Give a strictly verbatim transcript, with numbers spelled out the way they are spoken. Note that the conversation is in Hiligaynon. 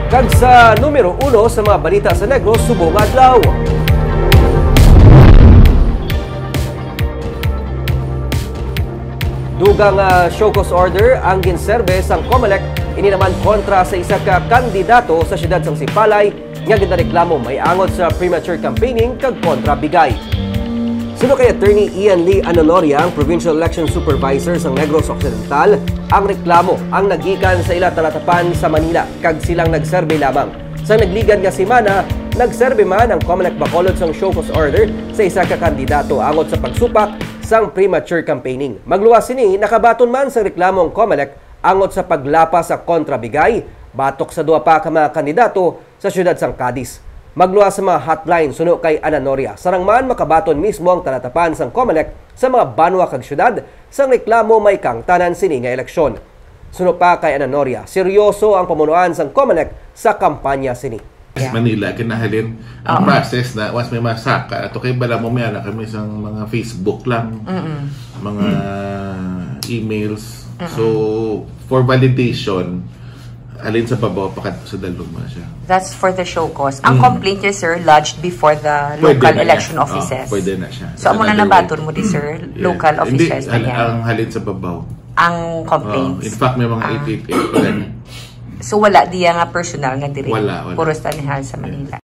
Kag sa numero uno sa mga balita sa Negros subong adlaw. Dugang, ah, show cause order ang ginserbe sang Comelec, ini naman kontra sa isa ka kandidato sa siyudad sang Sipalay nga ginareklamo may angot sa premature campaigning kag kontra bigay. Suno kay Attorney Ian Lee Ananoria, ang Provincial Election Supervisor sang Negros Occidental, ang reklamo ang nagikan sa ila talatapan sa Manila kag silang nagserbe lamang. Sa nagligan nga semana, nagserbe man ang Comelec Bacolod sang show cause order sa isa ka kandidato angot sa pagsupak sang premature campaigning. Magluwas sini, nakabaton man sang reklamo ang Comelec angot sa paglapas sa kontra bigay batok sa duha pa ka mga kandidato sa siyudad sang Cadiz. Magluwas sa mga hotline suno kay Ananoria. Sarang man makabaton mismo ang talatapan sang Comelec sa mga banwa kag siyudad sang reklamo may kaangtanan sini nga eleksyon. Suno pa kay Ananoria, seryoso ang pamunuan sang Comelec sa kampanya sini. Yeah. Manila, kinahalin ang Oo. process na once may masaka, ato kay bala mo may ana kami sang mga Facebook lang, Mm-mm. mga emails. Mm-mm. So, for validation, alin sa babaw, pakadto sa daluma siya. That's for the show cause. Ang Mm. complaint niya, sir, lodged before the Pwede local na election siya. Oh, offices. Pwede na siya. So, amo na Another nabaton way. mo di, sir? Yeah. Local Hindi, officials na hal-, yan. Ang halin sa babaw. Ang complaints. Oh, in fact, may mga Ah. eight eight eight pa rin. So, wala diya nga personal nga diri? Wala, wala. Puro sa Tanihal sa Yeah. Manila.